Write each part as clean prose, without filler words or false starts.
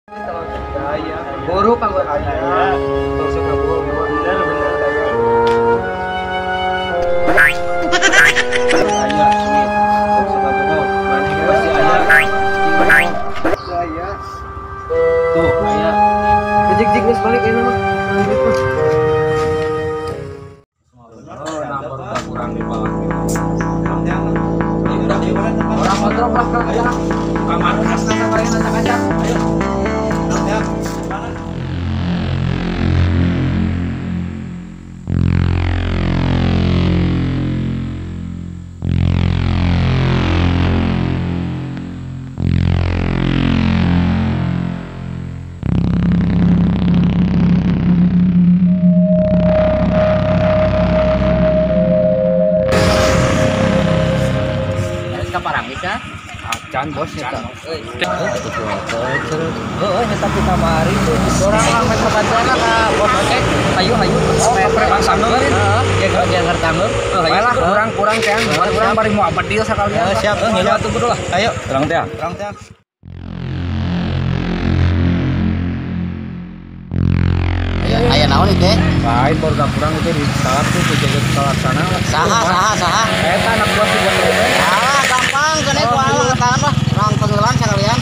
Daya. Boro pang aya. Tong sok ngabohong bener bener daya. Aya duit. Tong sok ngabohong. Maneh pasti aya. Daya. Tuh aya. Jig-jig geus balik ayeuna mah. Oh, nah baru kurang di bawah. Orang kontrol lah kan ya. Kamar khas kalian acak-acak. Ayo. Acan bos nyata. Heeh, nyata kita mari tuh. Orang lah main perbantuan ka bos ojek. Ayo ayo. Oh, preman sambeun. Heeh, genger tanggung. Ayo lah kurang-kurang teh. Kurang bari mau abadil sakalian. Siap, ngilu atuh kudu lah. Ayo, terang teh. Terang teh. Aya naon ieu teh? Lain baru kurang itu di salat tuh jaga salat sana. Saha saha saha. Eta anak buah si bos ojek. Ah, gampang kene ku alang lah. Rang penggelan sekalian.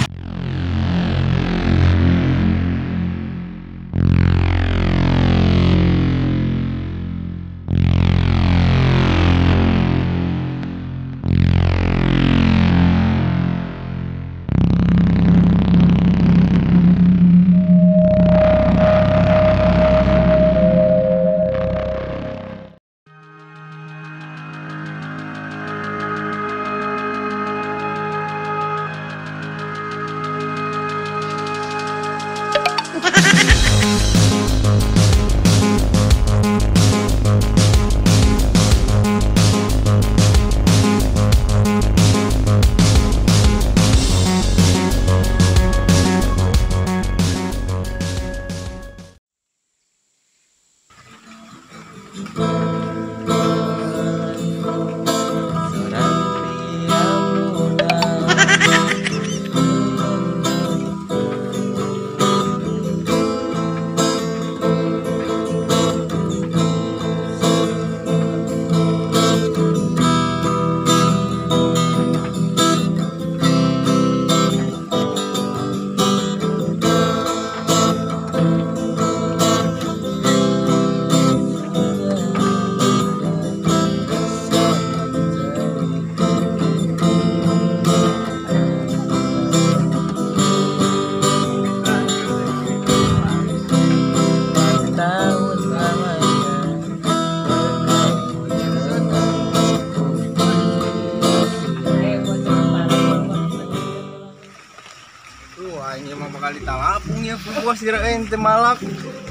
Wah, ini mah bakal ditalapung ya ku bos kirain teu malak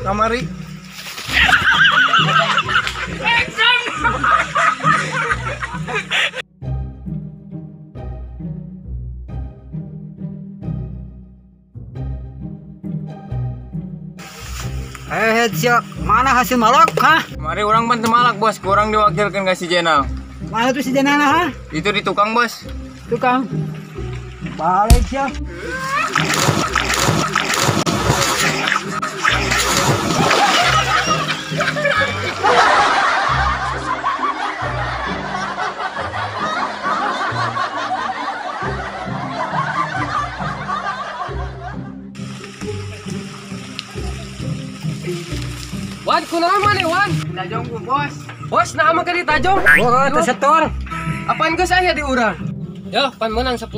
kamari. Eh, siap. Mana hasil malak, hah? Mari orang ban teu malak, bos. Kurang diwakilkan ka si Jenal. Mana tuh si Jenal, hah? Itu di tukang, bos. Tukang. Balik siap. Wan, kunaon maneh, Wan? Tajong ku, bos. Bos, nah mah di tajong. Oh, teu setor. Apaan geus aya di urang? Yo, pan menang 10.000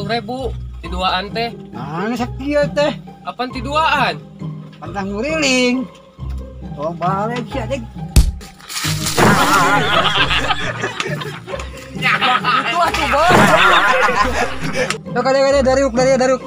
ti duaan teh. Nah, sakieu teh. Apaan ti duaan? Pantang nguriling. Oh, balik sia dek. Itu atuh, bos. Yo kade daruk dari daruk.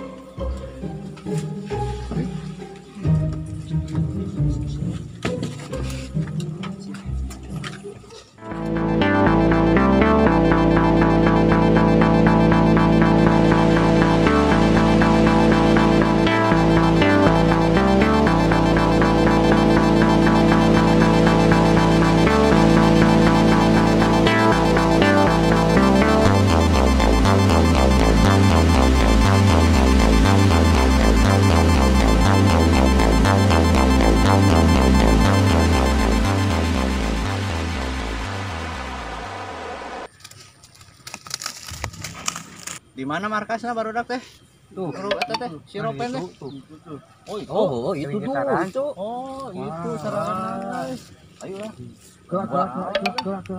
mana markasna barudak teh? Tuh, eta teh si Ropen teh. Oh, itu. Oh, itu tuh. Oh, itu sarana. Ayo lah. Gerak.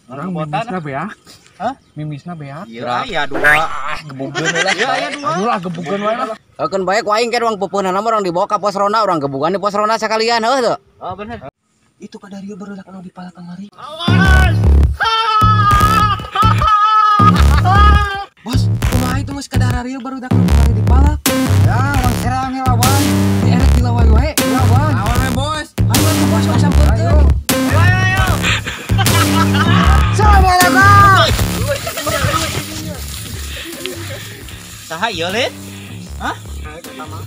Orang mimisna beak. Hah? Mimisna beak. Iya, ya dua. Ah, gebugeun lah. Iya, ya dua. Aduh lah gebugeun wae lah. Heukeun bae ku aing ke ruang peupeunana mah urang dibawa ka pos ronda, urang gebugan di pos ronda sakalian heuh teu. Oh, bener. Itu Kak Dario barudak anu dipalak kamari. Awas. Bos, kumaha itu geus ka Dario barudak anu kamari dipalak. Ya, urang serang lawan. Di erek dilawan wae. Lawan. Lawan we, Bos. Ayo atuh bos sampeurkeun. Ayo, ayo. Assalamualaikum. Saha ieu, Lin? Hah?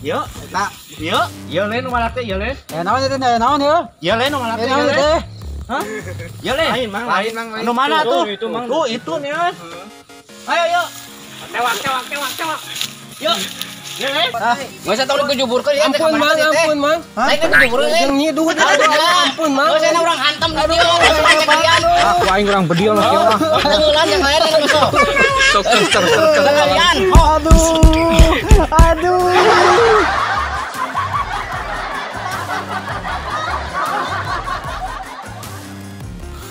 Yo, Nah, yo, yo Lin nu malak teh, yo Lin. Naon ieu teh? Naon ieu? Yo Lin nu malak teh, Naon yo Lin. teh? Hah? Yo Lin. Lain, Mang. Lain, Mang. Anu mana tuh? Itu, Mang. Tuh, itu nih. Ayo, yo. Tewak, tewak, tewak, tewak. Yo. Yo Lin. Nggak usah tau dikejuburkeun ya. Ampun, Mang, ampun, Mang. Lain dikejuburkeun. Jeung nyiduh ampun, Mang. Nggak usah urang hantam di dieu sekalian. Ah, ku aing urang bedil lah kieu mah. Tenggelan yang lain kan besok. Sok ter Sekalian. Aduh. Aduh.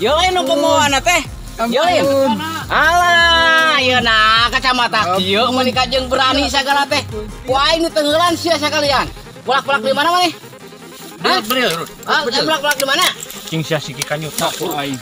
Yo lain nu pemohon teh. Yo lain. Alah, ieu nah kacamata kieu mun jeung berani sagala teh. Ku aing nu tenggelan sia sakalian. Pulak-pulak di mana maneh? Hah? Ah, pulak-pulak di mana? Cing sia siki kanyuta ku aing.